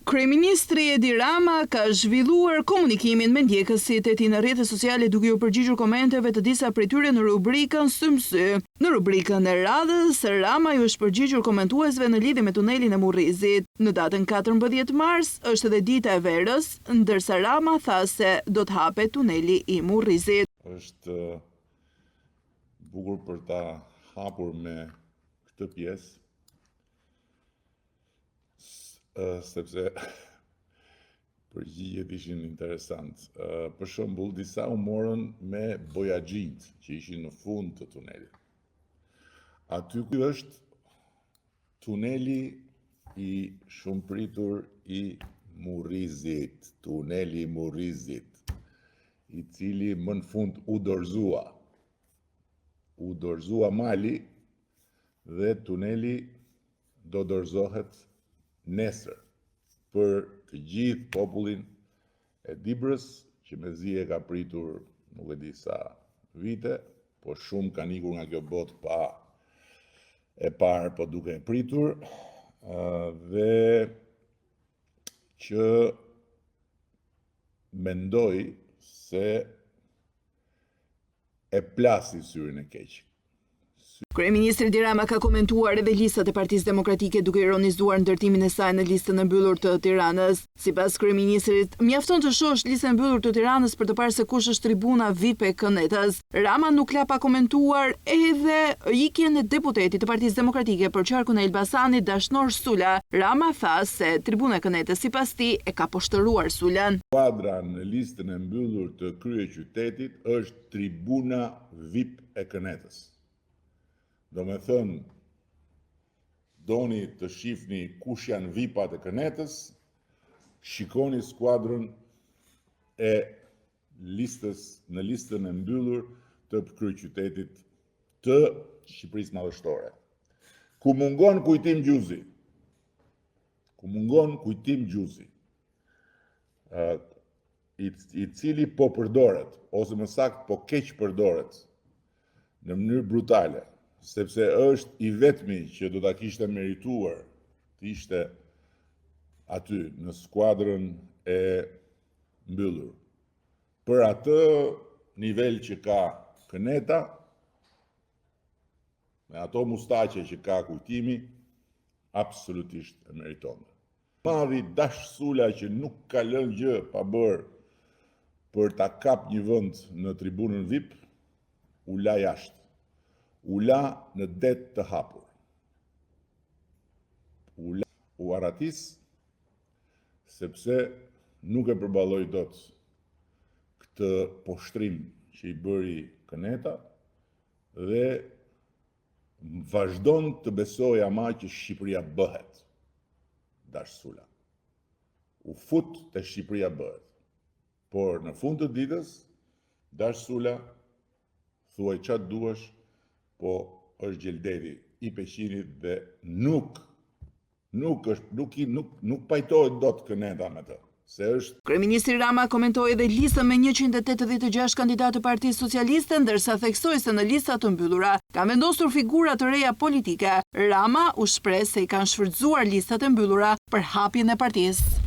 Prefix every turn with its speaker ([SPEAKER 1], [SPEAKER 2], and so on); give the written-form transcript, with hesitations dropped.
[SPEAKER 1] Kryeministri Edi Rama ka zhvilluar komunikimin me ndjekësit e tij në rrjete sociale duke iu përgjigjur komenteve të disa prej tyre në rubrikën Sy m'sy. Në rubrikën e radhës, Rama iu është përgjigjur komentuesve në lidhje me tunelin e Murrizit. Në datën 14 mars është edhe dita e verës, ndërsa Rama tha se do të hapet tuneli i Murrizit.
[SPEAKER 2] Është bukur për ta hapur me këtë pjesë sepse përgjigjet ishin interesant. Për shembull, disa u morën me bojaxhinjtë që ishin në fund të tunelit. Aty ky është tuneli i shumëpritur i Murrizit, tuneli i Murrizit, i cili më në fund u dorëzua. U dorëzua mali dhe tuneli do dorëzohet nesër për të gjithë popullin e Dibrës që mezi e ka pritur nuk e di sa vite, po shumë kanë ikur nga kjo botë pa e parë, po duke e pritur, dhe që mendoj se e plasi syrin e keq.
[SPEAKER 1] Kryeministri Edi Rama ka komentuar edhe listat e Partisë Demokratike duke ironizuar ndërtimin e saj në listën e mbyllur të Tiranës. Sipas kryeministrit, mjafton të shohësh listën e mbyllur të Tiranës për të parë se kush është tribuna VIP e kënetës. Rama nuk la pa komentuar edhe ikjen e deputetit të Partisë Demokratike për qarkun e Elbasanit, Dashnor Sula. Rama tha se tribuna e kënetës sipas tij e ka poshtëruar Sulën.
[SPEAKER 2] Skuadra në listën e mbyllur të kryeqytetit është tribuna VIP e kënetës. Domethënë, doni të shifni kush janë VIP-at e kënetës, shikoni skuadrën e listës në listën e mbyllur të kryeqytetit të Shqipërisë Madhështore. Ku mungon Kujtim Gjuzi? Ku mungon Kujtim Gjuzi? I, i cili po përdoret, ose më saktë po keqpërdoret në mënyrë brutale, sepse është i vetmi që do ta kishte merituar të ishte aty në skuadrën e mbyllur. Për atë nivel që ka këneta, me ato mustaqe që ka Kujtimi, absolutisht e meritonte. Madhi Dash Sula që nuk ka lënë gjë pa bërë për ta kap një vend në tribunën VIP, u la jashtë. U la në det të hapur. U la, u arratis, sepse nuk e përballoi dot këtë poshtrim që i bëri këneta dhe vazhdon të besojë ama që Shqipëria bëhet. Dash Sula. U fut te Shqipëria bëhet. Por në fund të ditës, Dash Sula, thuaj ça të duash, po është gjeldeti i Peqinit dhe nuk Nuk është, nuk i, nuk, nuk pajtohet dot këneta me të, se është.
[SPEAKER 1] Kryeministri Rama komentoi edhe listën me 186 kandidatë të Partisë Socialiste, ndërsa theksoi se në lista të mbyllura kanë vendosur figura të reja politike. Rama u shpreh se i kanë shfrytëzuar listat e mbyllura për hapjen e partisë.